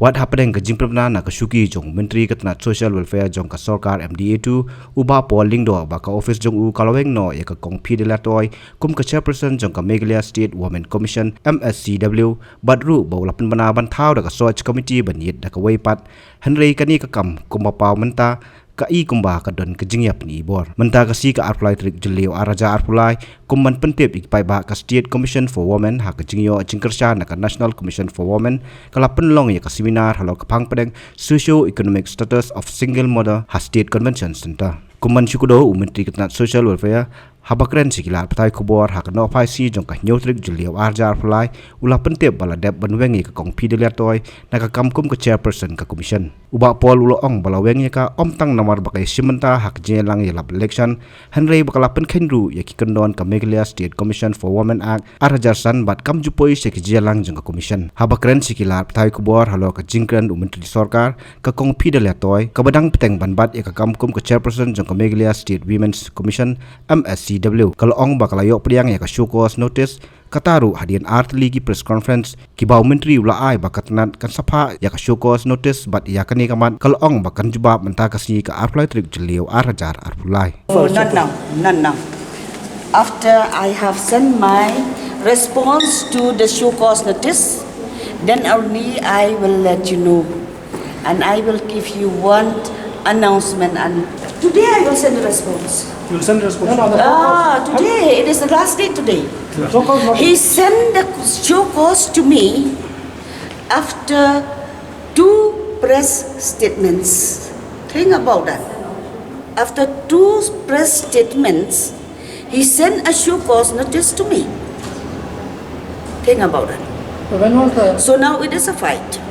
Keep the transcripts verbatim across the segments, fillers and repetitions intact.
Wat hapdeng ka jingpynbna na ka shuki jong u Myntri ka tnat Social Welfare jong ka sorkar M D A two, u Bah Paul Lyngdoh, ba ka office jong u ka la weng noh ïa ka Kong P Delia Toi kum ka chairperson jong ka Meghalaya State Women Commission, M S C W, bad ruh ba u la pynbna ban thaw da ka search committee ban ïit da kawei pat. Hynrei kane ka kam kumba paw mynta ka i kumba ka don ka jingïapyni bor. Mynta ka sngi ka arphew lai tarik Jylliew ar hajar arphew lai, kum ban pyntip ïa ki paidbah, ka State Commission for Women ha ka jingïoh jingkyrshan na ka National Commission for Women ka la pynlong ïa ka seminar halor ka phang pdeng Socio Economic Status of Single Mother ha State Convention Centre. Kum ban shu kdew, u Myntri ka tnat Social Welfare, haba kren sha ki lad pathai khubor ha ka Nohphai sngi jong ka hynñiew tarik Jylliew ar hajar arphew lai, u la pyntip ba la dep ban weng ïa ka Kong P Delia Toi na ka kam kum ka chairperson ka commission. U Bah Paul u la ong ba la weng ïa ka ym tang namar ba ka ïashim bynta ha ka jingïalang ïalap election, hynrei ba ka la pynkheiñ ruh ïa ki kyndon ka Meghalaya State Commission for Women Act ar hajar san bad kam ju poi sha ki jingïalang jong ka commission. Haba kren sha ki lad pathai khubor halor ka jingkren u Myntri sorkar, ka Kong P Delia Toi, kaba dang bteng ban bat ïa ka kam kum ka chairperson jong ka Meghalaya State Women's Commission, M S C W, ka la ong ba ka la ïoh pdiang ïa ka show cause notice, kata ruh hadien ar tylli ki press conference kiba u Myntri u la ai, ba ka tnat kan sa phah ïa ka show cause notice, bad ïa kane ka mat ka la ong ba kan jubab mynta ka sngi ka arphew lai tarik Jylliew ar hajar arphew lai. Oh, not now, not now. After I have sent my response to the show cause notice, then only I will let you know. And I will give you one announcement. And today I will send the response. You'll send the response? No, no, no. Ah, today. It is the last day today. Show cause notice. He sent the show cause to me after two press statements. Think about that. After two press statements, he sent a show cause notice to me. Think about it. When was the... So now it is a fight.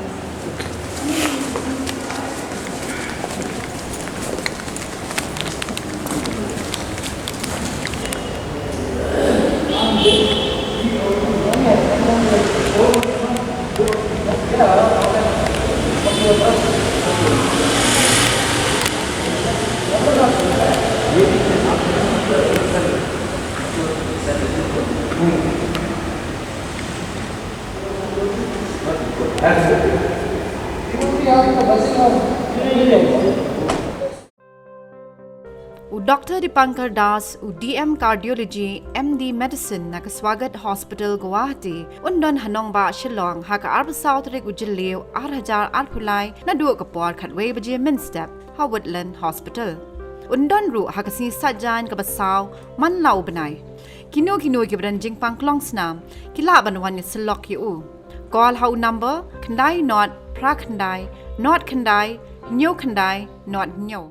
U Doctor Dipankar Das, u D M Cardiology, M D Medicine na ka Swagat Hospital, Guwahati, un don ha nongbah Shillong ha ka arphew saw tarik u Jylliew ar hajar arphew lai, naduh ka por khatwei baje mynstep ha Woodland Hospital. Un don ruh ha ka sngi Saitjaiñ kaba saw man la u bnai. Kino kino kiba don jingpang klong snam ki lah ban wan ïasyllok ïa u. Call ha u number khyndai nod phra khyndai nod khyndai hynñiew khyndai nod hynñiew.